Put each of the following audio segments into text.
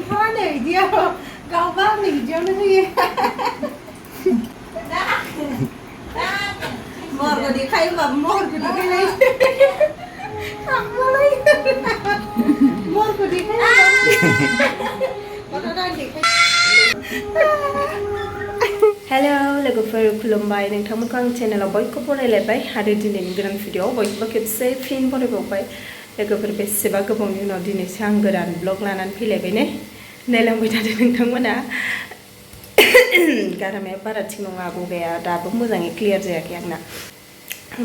Khó này điêu Gạo bác mình cho nó đi Một của đi khay mà một của đi khay lấy Thằng nó lấy Một của đi khay lấy Có nó đang đi khay Hello, logoफोर खुलुमबाय नोंथांमोनखौ आं चेनेलाव बयखौबो रायलायबाय आरो दिनैनि गोदान भिडिअ'आव बयखौबो खेबसे फिन बरायबावबाय लोगोफोर बेसेबा गोबावनि उनाव दिनैसो आं गोदान ब्लग लानानै फैलायबाय ने नायलांबाय थादों नोंथांमोना गारामाया बारा थिग नङा गगाया दाबो मोजाङै क्लियार जायाखै आंना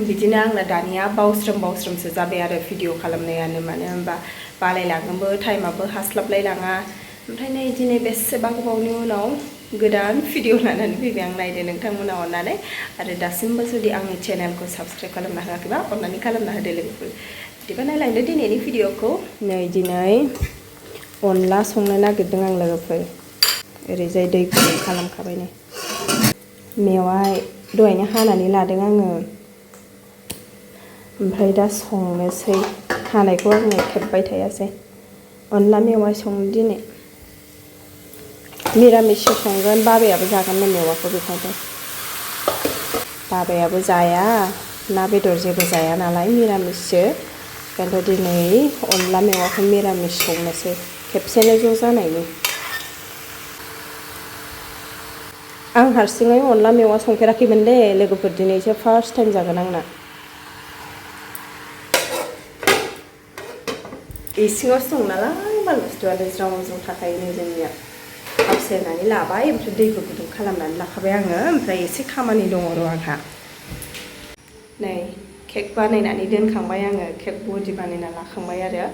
बिदिनो आंना दानिया बावस्रोमसो जाबाय आरो भिडिअ खालामनायानो मानो होनबा बालायलाङोबो टाइमाबो हास्लाबलायलाङा ओमफ्राय नै दिनै बेसेबा गोबावनि उनाव गोदान भिडिअ लानानै फैबाय आं नायदो नोंथांमोना अननानै आरो दासिमबो जुदि आंनि चेनेलखौ साबस्क्राइब खालामना होआखैबा अननानै खालामना होदो लोगोफोर बिदिबा नायलांदो दिनैनि भिडिअखौ नै दिनै अनला संनो नागिरदों आं लोगोफोर ओरैजाय दै गुदुं खालामखाबाय नै मेवाइ दहायनो हानानै लादों आङो ओमफ्राय दा संनोसै हानायखौ आङो खेबबाय थायासै अनला मेवाइ संनो दिनै निरामिस संगोन बाबायाबो जागोन मेवाखौ बेखायनो बाबायाबो जाया ना बेदर जेबो जाया नालाय निरामिससो ओंखायनोथ' दिनै अनला मेवाखौ निरामिस संनोसै खेबसेनो ज' जानायनि आं हारसिङै अनला मेवा संफेराखैमोन दे लोगोफोर दिनैसो फार्स्ट टाइम जागोन आंना इसिङावसो दं नालाय बाल बुस्थुआनो ज्राव ज्राव थाखायोनो जोंनिया थाव सेरनानै लाबाय ओमफ्राय दैखौ गुदुं खालामनानै लाखाबाय आङो ओमफ्राय एसे खामानि दङ र' आंहा नै केक बानायनानै दोनखांबाय आङो केक बडि बानायना लाखांबाय आरो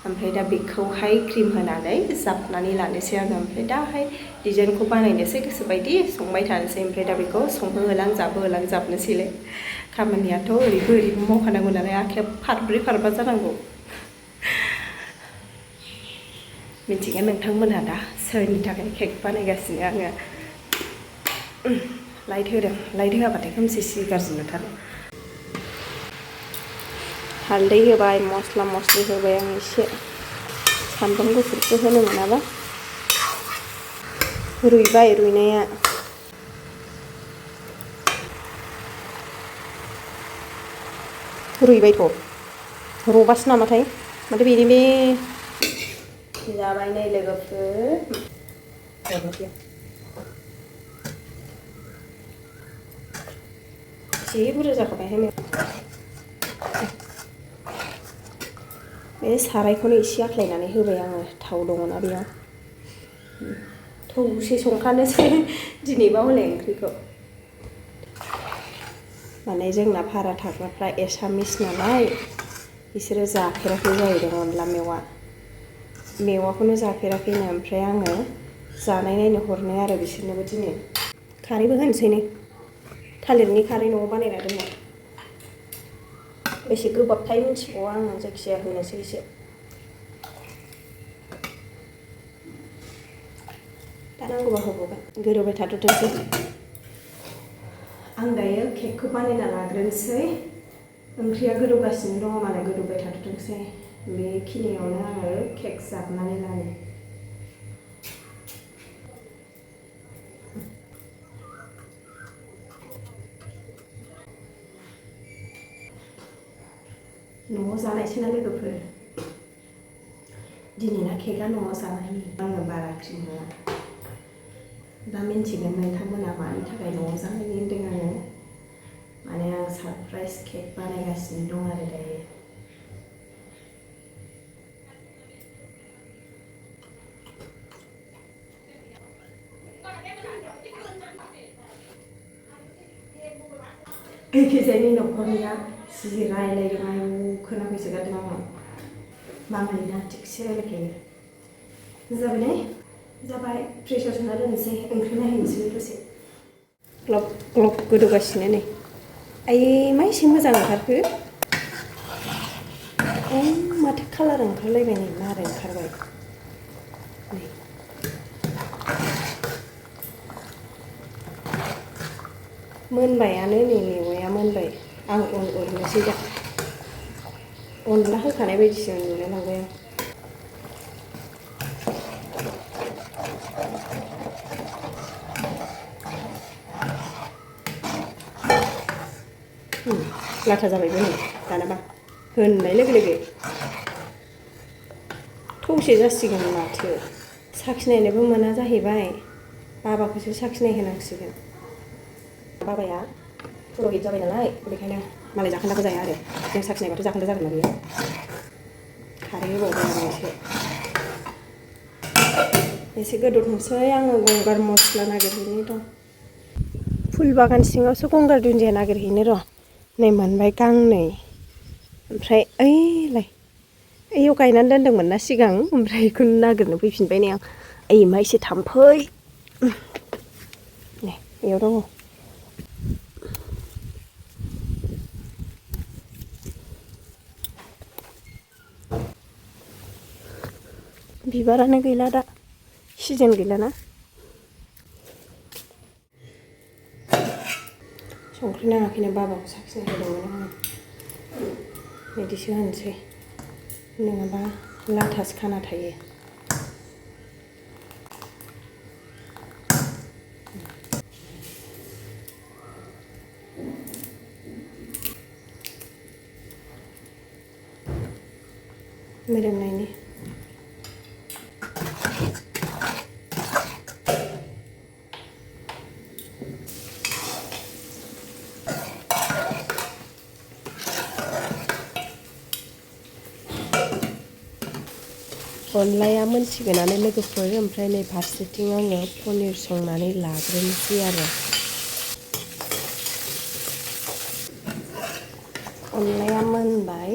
ओमफ्राय दा बेखौहाय क्रिम होनानै जाबनानै लानोसै आङो ओमफ्राय दाहाय डिजाइनखौ बानायनोसै गोसोबायदि संबाय थानोसै ओमफ्राय दा बेखौ संहोहोलां जाबनोसैलाय खामानियाथ' ओरैबो मावखानांगौ नालाय आखाइया फारब्रै फारबा जानांगौ मिथिगोन नोंथांमोनहा दा सोरनि थाखाय केक बानायगासिनो आङो लाइट होदों लाइट होआबाथाय खोमसि गाज्रि नुथारो हालदै होबाय मस्ला मस्लि होबाय आं एसे सामब्राम गुफुरखौ होनो मोनाबा रुइबाय रुइनाया रुइबायथ' रबासो नामाथाय माथो बेनि बे जाबाय नै लोगोफोर एसे बुरजा जाखाबायहाय बे सारायखौनो एसे आख्लायनानै होबाय आङो थाव दङना बेयाव थौसे संखानोसै दिनैबा हले ओंख्रिखौ माने जोंना भारा थाग्राफ्रा एसामिस नालाय बिसोरो जाफेराखै जाहैदों अनला मेवाखौनो जाफेराखैनो ओमफ्राय आङो जानाय नायनो हरनो आरो बिसोरनोबो दिनै खारैबो होनोसै नै थालिरनि खारै न'आव बानायना दोननाय बेसे गोबाबथाय मिथिगौ आङो जायखिजाया होनोसै एसे दा नांगौबा होबावगोन गोदौबाय थाथ'थोंसै आं दायो केकखौ बानायना लाग्रोनोसै ओंख्रिया गोदौगासिनो दङ मालाय गोदौबाय थाथ'थोंसै बेखिनियावनो आङो केक जाबनानै लानो न'आव जानायसैना लोगोफोर दिनैना केकआ न'आव जानायनि आङो बारा क्रिम होआ दा मिन्थिगोन नोंथांमोना मानि थाखाय न'आव जानायनि होनदों आङो माने आं सारप्राइज केक बानायगासिनो दं आरो दायो एखेजायनि न'खरनिया जि रायलायदों आयौ खोनाफैसोगारदों आङो बाङालिना थिगसे रायलायखायो जाबाय ने जाबाय फ्रिजआव सोना दोननोसै ओंख्रि नायहैनोसै दसे ग्लब ग्लब गोदौगासिनो नै आयै मा एसे मोजां ओंखारखो माथो कालार ओंखारलायबाय नै नारें ओंखारबाय नै मोनबायानो नै मेवाया मोनबाय आं उरनोसै दा अनला होखानाय बायदिसो नुलाय लांबाय आं लाथा जाबायबो नै दानाबा होननाय लोगो लोगो थौसे जासिगोन माथो साखिनायनोबो मोना जाहैबाय बाबाखौसो साखिनाय होनांसिगोन बाबाया पुर'हित जाबाय नालाय बेखायनो मालाय जाखोन्दाखौ जाया आरो जों साखिनायबाथ' जाखोन्दा जागोन ना बियो खारै होबावबाय आरो एसे गोदौथोंसै आङो गंगार मस्ला नागिरहैनो दं फुल बागान सिङावसो गंगार दुन्दिया नागिरहैनो र' नै मोनबाय गांनै ओमफ्राय ओइलाय ओइयाव गायनानै दोनदोंमोन ना सिगां ओमफ्राय बेखौनो नागिरनो फैफिनबाय नै आं ओइ मा एसे थाम्फै नै बेयाव दङ बिबारानो गैला दा सिजोन गैलाना संख्रि नाङाखैनो बाबाखौ साखिनाय होदोंमोन आङो बिदिसो होनसै नङाबा लाथासो खाना थायो मोदोमनायनि अनलाया मोनसिगोनानो लोगोफोर ओमफ्राय नै फारसेथिं आङो पनिर संनानै लाग्रोनोसै आरो अनलाया मोनबाय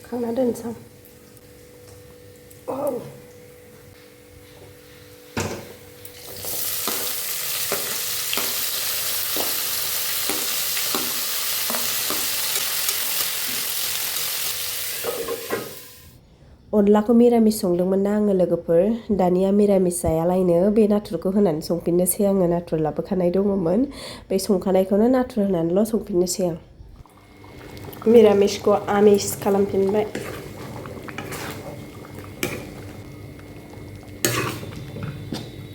खांना दोनसां अनलाखौ मिरामिस संदोंमोन ना आङो लोगोफोर दानिया मिरामिस जायालायनो बे नाथुरखौ होनानै संफिननोसै आङो नाथुर लाबोखानाय दङमोन बे संखानायखौनो नाथुर होनानैल' संफिननोसै आं मिरामिसखौ आमिस खालामफिनबाय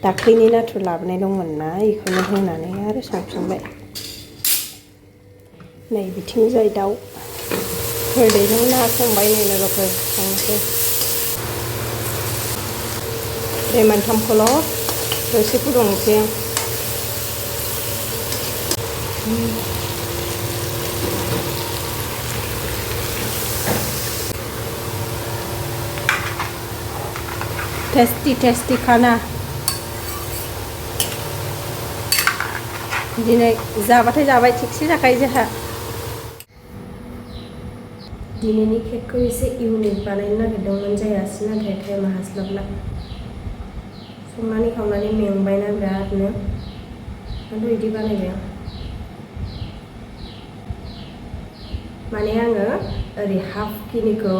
दाख्लैनि नाथुर लाबोनाय दंमोन ना बेखौनो होनानै आरो संफिनबाय नै बिथिंजाय दाउ खोरदैजों ना संबाय नै लोगोफोर संनोसै बे मोनथामखौल' दसे फुदुंनोसै आं टेस्टी टेस्टी खाना दिनै जाबाथाय जाबाय थिगसे जाखायो जोंहा दिनैनि केकखौ एसे इउनिक बानायनो नागिरदोंमोन जायासै नाथाय टाइमा हास्लाबला संनानै खावनानै मेंबायना बिरादनो आंथ' बिदि बानायबाय माने आङो ओरै हाफखिनिखौ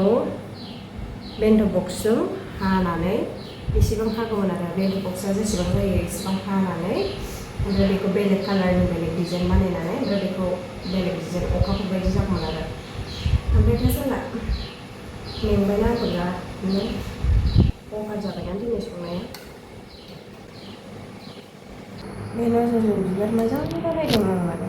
बेन्थ' बक्सजों हानानै एसेबां हागौमोन आरो बेन्थ' बक्सआ जेसेबां जायो एसेबां हानानै ओमफ्राय बेखौ बेलेग कालारनि बेलेग डिजाइन बानायनानै ओमफ्राय बेखौ बेलेग डिजाइन अखाफोर बायदि जागौमोन आरो ओमफ्राय दा जाला मेंबायना आंखौ बिरादनो अभार जाबायना दिनै संनाया बे नजरजों बिबार मोजां बानायदों आं माने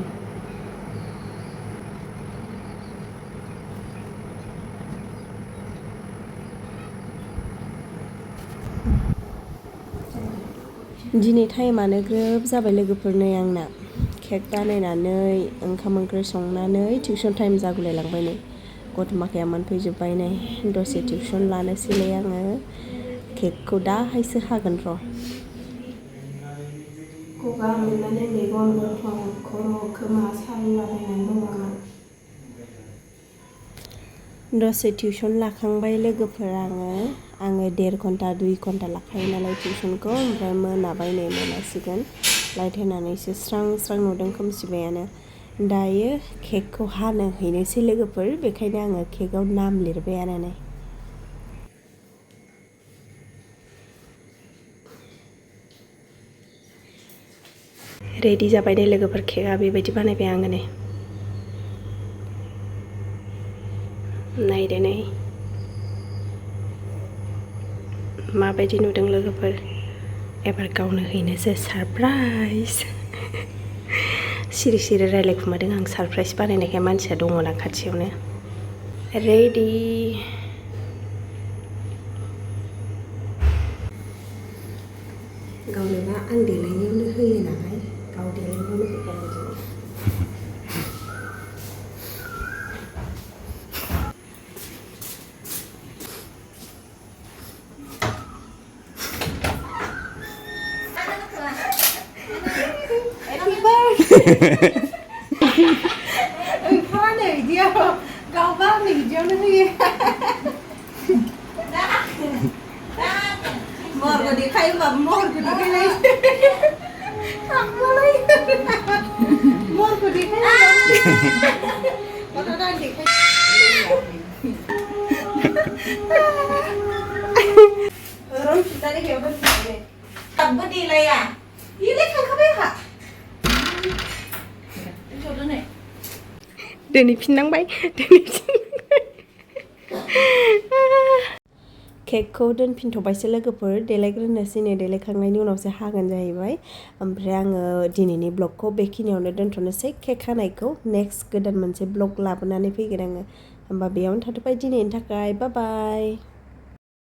दिनै टाइमानो ग्रोब जाबाय लोगोफोर नै आंना केक बानायनानै ओंखाम ओंख्रि संनानै टिउसन टाइम जागुलायलांबाय नै गथ'माखाया मोनफैजोब्बाय नै दसे टिउसन लानोसैलाय आङो केकखौ दाहायसो हागोन र' गगा मोननानै मेगन गन्थं खर' खोमा सालाबायनानै दङ आंना दसे टिउसन लाखांबाय लोगोफोर आङो 1.5 घन्टा 2 घन्टा लाखायो नालाय टिउसनखौ ओमफ्राय मोनाबाय नै मोनासिगोन लाइट होनानैसो स्रां स्रां नुदों खोमसिबायानो दायो केकखौ हानो हैनोसै लोगोफोर बेखायनो आङो केकआव नाम लिरबायानो नै रेडि जाबाय दे लोगोफोर केकआ बेबायदि बानायबाय आङो नै नायदो नै माबायदि नुदों लोगोफोर एबार गावनो हैनोसै सारप्राइज सिरि सिरि रायलायखुमादों आं सारप्राइज बानायनायखाय मानसिया दङना खाथियावनो रेडि गावनोबा आं देलायनायावनो होयो नालाय गाव देलायनायावनो होखायो ओंखामानो बिदियाव गावबा आंनो बिदियावनो होयो महरखौ देखायोबाबो महरखौ देखायलाय थांबालाय महरखौ देखायलाय थाबबो देलाया देलाय थांखाबाय आंहा दोनहैफिननांबाय केकखौ दोनफिनथ'बायसो लोगोफोर देलायग्रोनोसैनो देलायखांनायनि उनावसो हागोन जाहैबाय ओमफ्राय आङो दिनैनि ब्लगखौ बेखिनियावनो दोनथ'नोसै केक हानायखौ नेक्स्ट गोदान मोनसे ब्लग लाबोनानै फैगोन आङो होमबा बेयावनो थाथ'बाय दिनैनि थाखाय बाय बाय